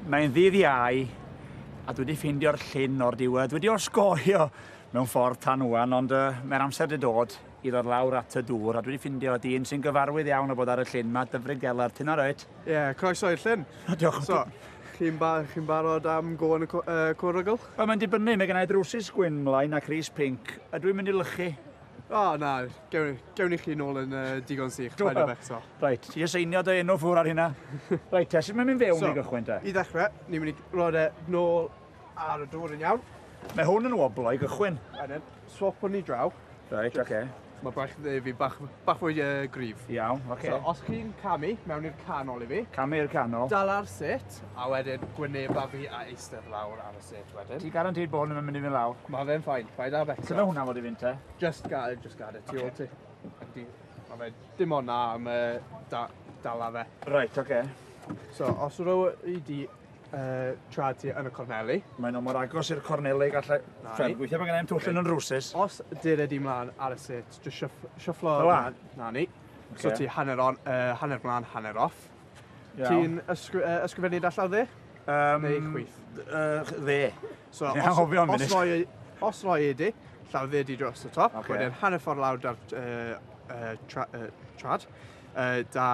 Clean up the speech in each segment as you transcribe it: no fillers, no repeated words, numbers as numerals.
Mae'n ddydd Iau, a dwi wedi ffeindio'r llyn o'r diwedd. Dwi wedi osgoi o mewn ffordd tan ŵan, ond mae'r amser wedi dod i ddod lawr at y dŵr, a dwi wedi ffindio dyn sy'n gyfarwydd iawn o bod ar y llyn 'ma, Dyfrig Gellar. Ti'n alright? Ie, yeah, croeso i'r llyn. Diolch. So, chi'n ba chi barod am go yn y cwrygl? Wel, mae'n dibynnu. Mae gennau drwsus gwyn mlaen a crys pinc. Ydw i'n mynd i lychu? O, oh, na, gewn ni chi nôl yn digon sych, paid â becso. Reit, ti seinio dy enw ffwr ar hynna. Reit, te, sut mae'n mynd fewn so, i gychwyn te? I ddechrau, ni'n mynd i roi e nôl ar y dŵr yn iawn. Mae hwn yn woblo i gychwyn. Wedyn, swap hwn i draw. Reit, oce. Okay. Mae braich dde fi bach fwy gryf. Iawn, oce. Okay. So, os chi'n camu mewn i'r canol i fi. Camu i'r canol. Dal ar set, a wedyn gwyneba fi a eistedd lawr ar y set wedyn. Ti'n garantid bod hwn yn mynd i fynd lawr? Mae fe'n fine, paid â becso. Sut mae hwnna fod i fynd te? Just gad it, tu ôl ti. Mae fe dim ond na am dala fe. Reit, oce. Okay. So, os roi i di trad ti yn y corneli. Mae'n mor agos i'r corneli gallai... Fel, gweithio bod gennai'm twll yn yn drwsus. Os dere di mlaen ar y set, just shufflo... Fel 'a? Na ni. Okay. So ti hanner on, hanner mlaen, hanner off. Ti'n ysgrifennu da llaw dde? Neu chwith? Dde. So, os, os roi i di, llaw dde di dros y top, okay. Wedyn hanner ffordd lawr da'r trad, da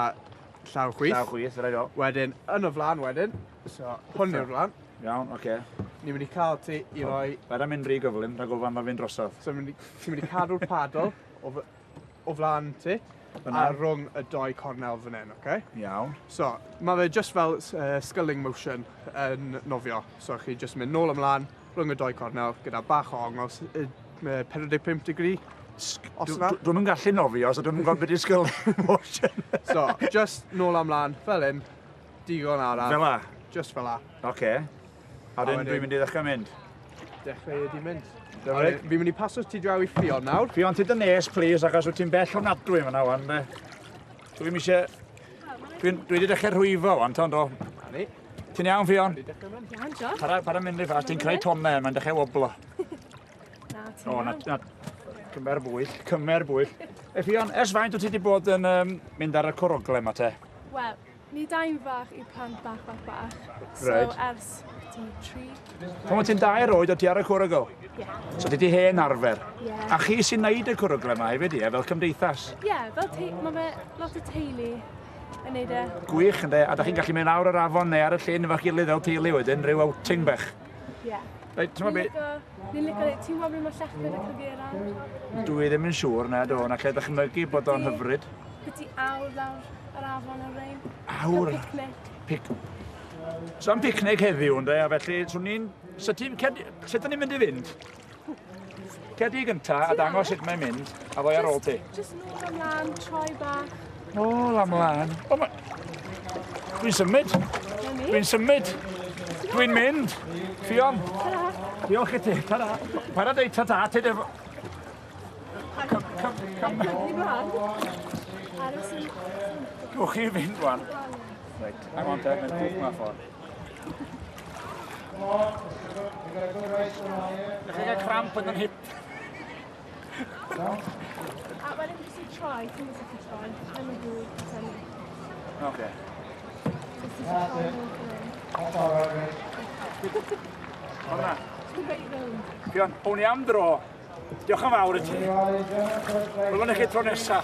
llaw chwith. Llaw chwith, reit o. Wedyn, yn y flan wedyn, so hwn yw'r flan. Iawn, oce. Okay. Ni'n mynd i cael ti i roi... Paid â mynd rhy gyflym, rhag ofan mae fynd drosodd. So ti'n mynd i cadw'r paddle o flan ti, a rhwng y doi cornel fan hyn, oce? Okay? Iawn. So, mae fe just fel sculling motion yn nofio. So chi just mynd nôl ymlaen, rhwng y doi cornel, gyda bach o ongl, 45 degree. Dwi'm yn gallu nofio, so dwi'm yn gwybod beth i sculling motion. So, just nôl ymlaen, fel hyn, digon araf. Fel 'a? Just fel 'a. Oce. A wedyn dwi'n mynd i ddechrau mynd? Dechrau ydi mynd. Fi'n mynd i paso ti draw i Ffion nawr. Ffion, ti dy nes, please, achos wyt ti'n bell ofnadwy fyna wan. Dwi'm eisiau... Dwi wedi dechrau rhwyfo wan, t'on do? Na ni. Ti'n iawn, Ffion? Iawn, Josh. Para mynd rhy fast, ti'n creu tonnau, mae'n dechrau woblo. Na, ti'n iawn. O, na, cymer bwyll, cymer bwyll. E, Ffion, ers faint wyt ti wedi bod yn mynd ar y cwrogle yma te? Wel, ni dau'n fach i plant bach, bach, bach. So, Right. Ers ti'n 3. Pan wyt ti'n 2 oed, o ti ar y cwrygl? Ie. So ti di hen arfer? Ie. A chi sy'n neud y cwrygl yma hefyd, ie, fel cymdeithas? Ie, fel mae fe lot o teulu yn neud e. Gwych, ynde? A da chi'n gallu mynd lawr yr afon neu ar y llyn efo'ch gilydd fel teulu wedyn, rhyw outing bach. Ie. Reit, ti'n meddwl Ni'n licio, ti'n gwybod ble mae llechwedd y cyfieran? Dwi ddim yn siŵr, na, do, na lle dychmygu bod o'n hyfryd. Byti awr lawr yr afon ar rein. Awr? Picnic. So am picnic heddiw, ynde, a felly, swn i'n... Sut ydyn ni'n mynd i fynd? Cer di gynta a dangos sut mae'n mynd, a ddoi ar ôl ti. Just nôl ymlaen, troi bach. Nôl ymlaen. O, ma... Dwi'n symud. Dwi'n symud. Dwi'n mynd. Ffion. Ta-ra. Diolch i ti. Ta-ra. Paid â deud ta-ta, ti dy... Cym. Aros yn... Gewch chi fynd wan. Reit, hang on te, mae'n cwch ma ffordd. Dechrau gael cramp yn yn hip. A wedyn jyst i troi, ti'n mynd i troi, I'm a good symud. Oce. Jyst i troi nôl fan hyn. Hwnna. Ti'n reit rownd. Ffion, o'n i am dro. Diolch yn fawr i ti. Welwn ni chi tro nesa.